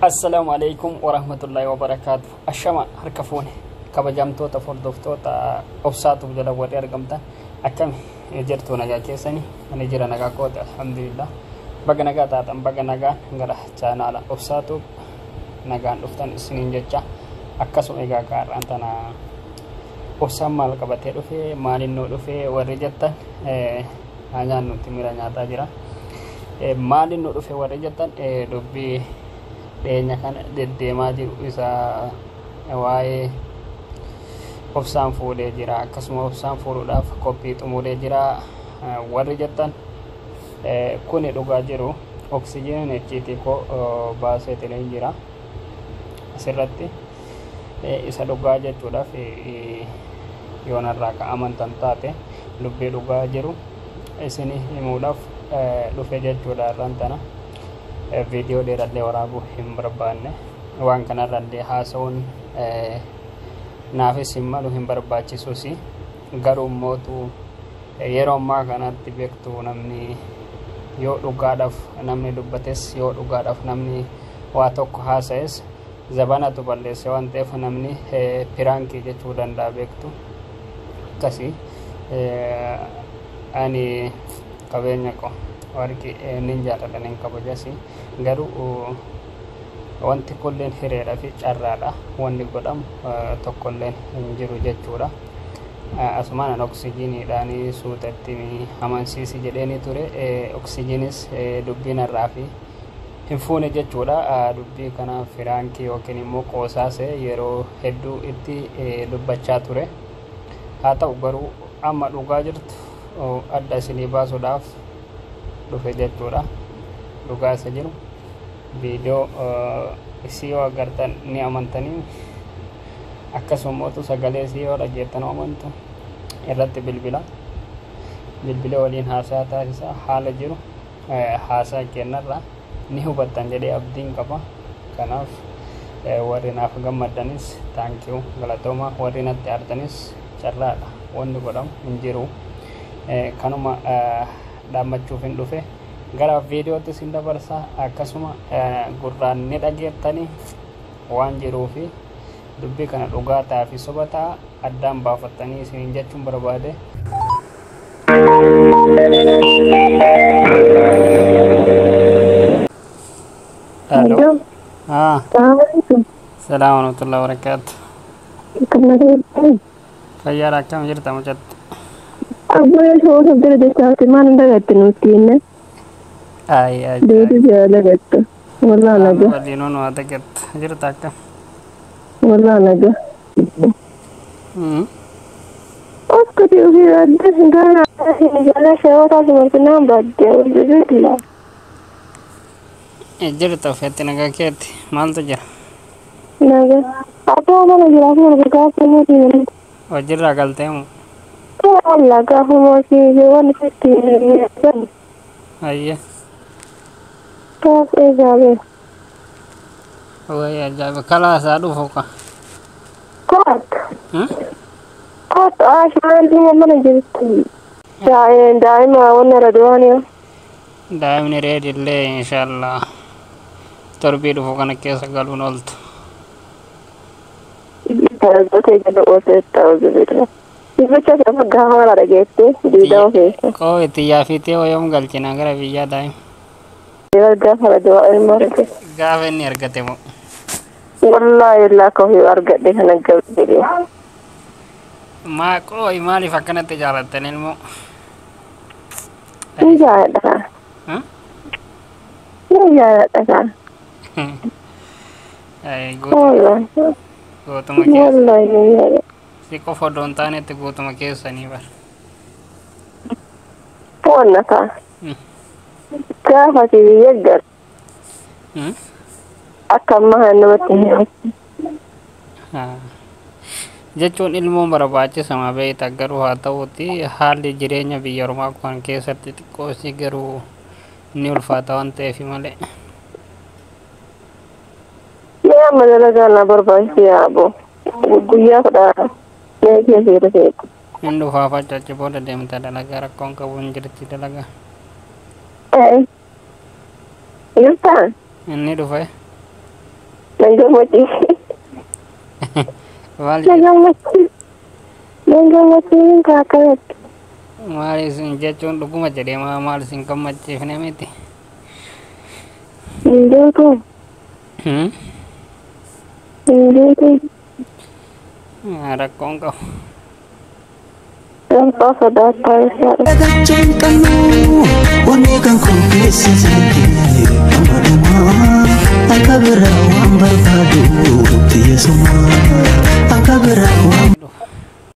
Assalaamu alaikum warahmatullaahi wabarakaatu. Ashama harka fuune kabajamtoota hordoftoota obsaatuuf jala warri argamtan akkami jirtu nagaa keessanii ani jira nagaa koota alhamdulillah. Baga nagaa taatan baga nagaan gara chaanaala obsaatuuf nagaan dhuftan isiniin jecha akkasuma egaa gaarraan tana obsaan maal qabatee dhufe maaliin nuu dhufe warri jettan haa nyaannutti mira nyaataa jira. Maaliin nu dhufe warri jettan dubbii dhiyeenya kana deddeemaa jiru isa waa'ee obsaan fuudhee jira akkasuma obsaan fuudhuudhaaf qophii xumuree jira warri jettan kuni dhugaa jiru oksijiiniin icciitii koo baaseetiin jira asirratti isa dhugaa jechuudhaaf yoonarraa ka amantan taate dubbii dhugaa jiru isin himuudhaaf dhufe jechuudha irraan tana. Viidiyoo dheerallee waraabuu hin barbaanne waan kanarrallee haasa'uun naafis hin malu hin barbaachisus garuu mootu yeroo ammaa kanatti beektu namni yoo dhugaadhaaf namni dubbates yoo dhugaadhaaf namni waa tokko haasa'es zabanatu balleesse waan ta'eef namni piraankii jechuu danda'a beektu akkasii ani qabeenya koo warqi nin jaalladha nin kabajasi garuu wanti kulleen hireedha fi carraadha wanni godhamu tokkolleen hin jiru jechuudha. Asumaan an oksijiiniidhaan suutatti amansiisi jedheeni ture oksijiinis dubbiin irraa fi hin fuune jechuudha. Dubbii kana firaankii yookiin immoo qoosaase yeroo hedduu itti dubbachaa ture. Haa ta'u garuu amma dhugaa jirtu adda isinii baasuudhaaf dhufe jechuudha. Dhugaa isa jiru viidiyoo isii yoo agartan ni amantanii akkasuma sagalee isii yoo dhageettan amantu irratti bilbila bilbila waliin haasaa taasisa haala jiru haasaa kennarraa ni hubattan jedhee abdiin qaba. Kanaaf warri naaf gammaddanis taankiyuu galatooma warri natti aartanis carraadha wanni godhamu hin jiru. Kanuma dhaammachuuf hin dhufe gara viidiyootti isin dabarsa akkasuma gurraan ni dhageettanii waan jiruu fi dubbii kana dhugaa ta'aa fi soba ta'a addaan baafattanii isiniin jechuun barbaade. Hello. Salaam warahmatullahi wabarakatuh. Fayyaadha akkam jirta mucatti? Abboon shoora bira jechaati maal dagatte nuti inne. Ay ay. Deebi jala dagatte. Walaa naga. Waliin waa dagatte jirta akkam? Walaa naga. Oskati ofii adda gaana jala shoora simartinaan baadiyyaa hojjetudha. Jirta ofiitti nagaa keetti maaltu jira? Naga. Abbaa mana jiraatu mana gaafa nuti. Hojiirraa galtee moo? Walla gaafuma waan itti Ayye. Gaaf eegaabe. Wayi ajaa'iba kalaasaa dhufu ka. Koot. Koot ashaan dhuma mana jirti. Daa'ima wanna raduwaani. Daa'imni reedillee inshaallah torbii dhufu kana keessa galuun ooltu. Tajaajila jala ooltee ta'uu Ibicha sama gaafa dhageette diidama keessa. Koo itti yaafitee wayoom galchina gara biyyaa daa'ima. Yeroo gaafa raduwaa ilma argate. Gaafa inni argate moo? Wallaahi illaa akka ofii argadhe kana galchine. Maa koo maaliif akkanatti jaalattan ilmoo? Ni jaaladha. Ni jaaladha. Gootuma keessa. Wallaahi ni jaaladha. Si qofa odoo hin taanetti guutuma keessanii bara. Foonna ta'a. Gaafa ati biyya galu. Akka ammaa namatti hin Jechuun ilmoon barbaachisamaa beekta garuu haa ta'uuti haalli jireenya biyya ormaa kan keessatti xiqqoosii garuu ni ulfaata waan ta'eef malee. Mee amma dalagaa na barbaachisi yaaboo guyyaa kudha mee keessa jira ta'e. Inni dhufaa facachi booda deemta dalagaa rakkoon qabu hin jirti dalagaa. Jirtaa? Inni dhufe. Nan gammachiise. Maal Na gammachiise. Nan gammachiise kaa akkanatti. Maal isin jechuun dhuguma jedhee maal isin gammachiifne miti. Hin beeku. Hmm? Hin beeku. Rakkoon qabu. Gamtaa sodaattaa jechaadha. Dagachuu hin qabnu onnee kan koo keessa.